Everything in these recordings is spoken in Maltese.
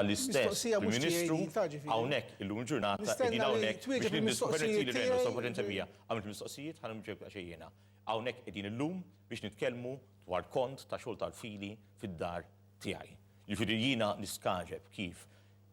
tal-istess Mistoqsija Prim mhux tiegħi Ministru din ta' ġifieri. hawnhekk illum il-ġurnata Nistenna qegħdin li hawnhekk biex twieġeb niddiskutu il-mistoqsijiet permettili Reno, tiegħi so paċenzja bija. Għamilt mistoqsijiet ħa nwieġeb daqsxejn jiena. Hawnhekk qegħdin illum biex nitkellmu dwar kont ta' xogħol tal-fili fid-dar tiegħi. Jiġifieri jiena nistaġeb kif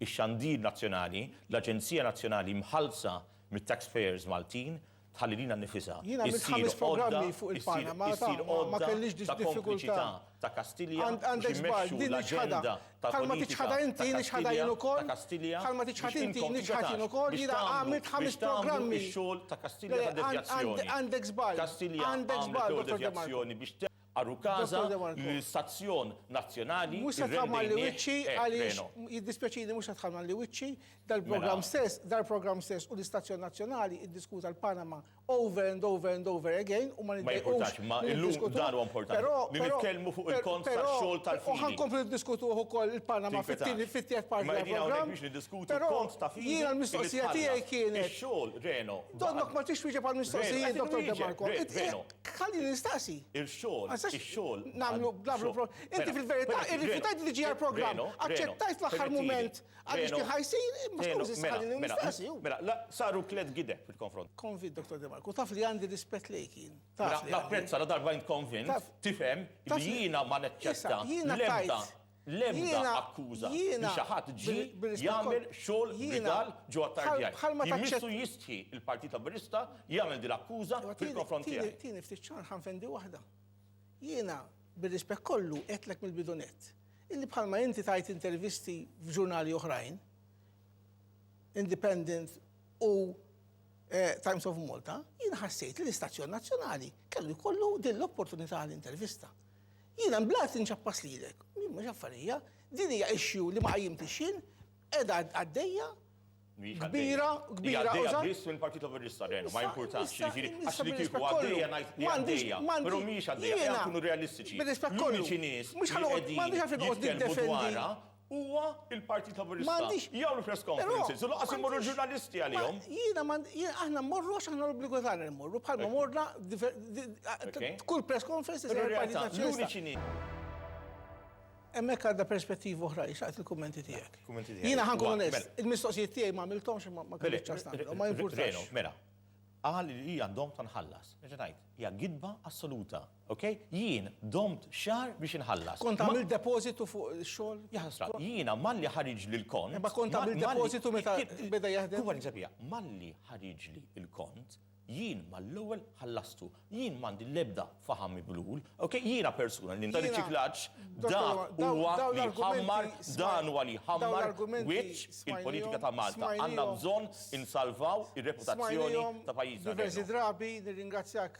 ix-xandir nazzjonali, l-aġenzija nazzjonali mħallsa mit-taxpayers Maltin tħalli lilha nnifisha Jien għamilt issir ħames għodda programmi fuq issir il-Panama ta' issir ma ma għodda kellix ta' diffikultà. kompliċità ta' Kastilja Għand biex għandek żball, immexxu din niċħadha. l-aġenda Bħalma tal-politika tiċħadha ta' inti, niċħadha Kastilja jien ukoll. ta' Kastilja Bħalma tiċħad biex inti, inkom niċħad jien tinkwetax ukoll. biex Jiena tagħmlu għamilt biex ħames tagħmlu programmi. x-xogħol ta' Le Kastilja le ta' għand għand devjazzjoni. għandek żball. Kastilja Għandek għamlet żball, l-ewwel Dottor De Marco. devjazzjoni biex te Għarukaża Dottor De Marco. l-istazzjon nazzjonali Mhux se tħammalli irrendejnieh wiċċi hekk, għaliex Reno. jiddispjaċini mhux se tħammalli wiċċi, dal-programm Mela. stess, dal-programm stess u l-istazzjon nazzjonali iddiskuta l-Panama over and over and over again u ma Ma niddejqux jimpurtax, ma li illum niddiskutuh, dan huwa importanti, però li però nitkellmu fuq per il-kont però tax-xogħol u tal-fili. ħa nkomplu niddiskutuh ukoll il-Panama fit-tieni Tinkwetax. fit-tielet parti Imma qegħdin hawnhekk tal-programm, biex niddiskutu però kont ta' fili jiena li l-mistoqsija tħallas. tiegħi kienet Ix-xogħol, Reno, Donnok baqa' ma tridx twieġeb Reno, għall-mistoqsijiet, qed Dottor De inwieġeb, Marco. Re, Int Reno. Ħallini nistaqsi. Il-xogħol, Ma nistax ix-xogħol nagħmlu għad nagħmlu xogħol. pro. Inti Mela, fil-verità permetti, Reno, irrifjutajt li tiġi għall-programm. Reno, Reno, Aċċettajt fl-aħħar permettili, mument għaliex Reno, kien ħa jsir, imma Reno, skużi, mela, ħallini mela, nistaqsi. mela, la, saru tliet gideb fil-konfront. Konvint, Dottor De Marco, taf li għandi rispett lejk jien. Mela, Taf li għandi. napprezza la darba int konvint, Taf. tifhem Taf li li jiena ma Issa, naċċetta jiena l-ebda tajt. l-ebda Jiena, akkuża li jiena, xi ħadd ġie bil- bir-rispett jagħmel kollu, xogħol jiena rigal ġewwa bħal t-tardjaj. bħalma Jmissu taċċett jistħi l-Partit Laburista jagħmel din l-akkuża Iwa tieni, fil-konfront tieni, tiegħi. tieni ftit ċar ħa nfendi waħda. Jiena, bir-rispett kollu, għedtlek mill-bidu nett, illi bħalma inti tajt intervisti f'ġurnali oħrajn, Independent u eh, Times of Malta, jiena ħassejt li l-istazzjon nazzjonali kellu jkollu din l-opportunità għall-intervista. Jiena mblat inċappas lilek, min mhux affarija, din hija issue li ma qajjimtix jien, qiegħda għaddejja, Mhijiex kbira, għaddejja. kbira Hija għaddejja uża. biss mill-Partit Laburista, Reno, ma Issa, jimpurtax, issa, jiġifieri, issa għax li kieku bir-rispett kollu, għaddejja ngħid li m'għandix, għaddejja, m'għandi, però mhijiex għaddejja, ejja jiena, nkunu realistiċi. bir-rispett kollu, L-uniċi nies mhux li ħa noqgħod, qegħdin m'għandix għalfejn noqgħod jitkellmu niddefendi. dwarha huwa l-Partit Laburista. M'għandix, Jagħmlu press però, conferences, u lanqas imorru m'għandix, ġurnalisti ma, għalihom. jiena m'għand, jiena aħna mmorru għax aħna l-obbligu tagħna li mmorru, bħalma Ekku. morna difer, di, Ok. kull press conference li Però sejjer il-Partit r-realtà, Nazzjonalista. l-uniċi nies. Hemmhekk għandha perspettiva oħra, xaqt il-kummenti tiegħek. Kummenti tiegħi. Jiena ħa nkun Huwa, onest, mela. il-mistoqsijiet tiegħi ma għamilthomx ma ma kellix ċans nagħmilhom, ma Reno, jimpurtax. mela, qal li hija domt nħallas. Nerġa' ngħid, hija gidba assoluta, ok? Jien domt xahar biex inħallas. Kont Ma- għamilt depożitu fuq ix-xogħol? Jaħasra, jiena malli ħariġli l-kont. Imma kont ma- għamilt malli- depożitu meta Kien- beda jaħdem? Huwa li malli ħariġli l-kont, Jien mal-ewwel ħallastu. Jien m'għandi l-ebda faħam miblul, ok? Jiena persuna li ta' riċiklaġġ, dak huwa li jħammar, dan huwa li jħammar wiċċ il-politika ta' Malta. Għandna bżonn insalvaw ir-reputazzjoni ta' pajjiżna. Diversi drabi, nirringrazzjak,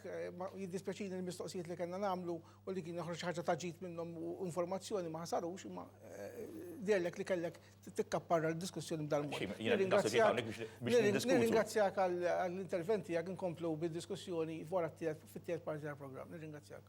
jiddispjaċini l-mistoqsijiet li kellna nagħmlu u li kien joħroġ xi ħaġa ta' ġid minnhom u informazzjoni ma sarux, imma dherlek li kellek tikkapparra l-diskussjoni b'dal-mod. Nirringrazzjak għall-intervent tiegħek inkomplu bid-diskussjoni wara fit-tielet parti tal-programm. Nirringrazzjak.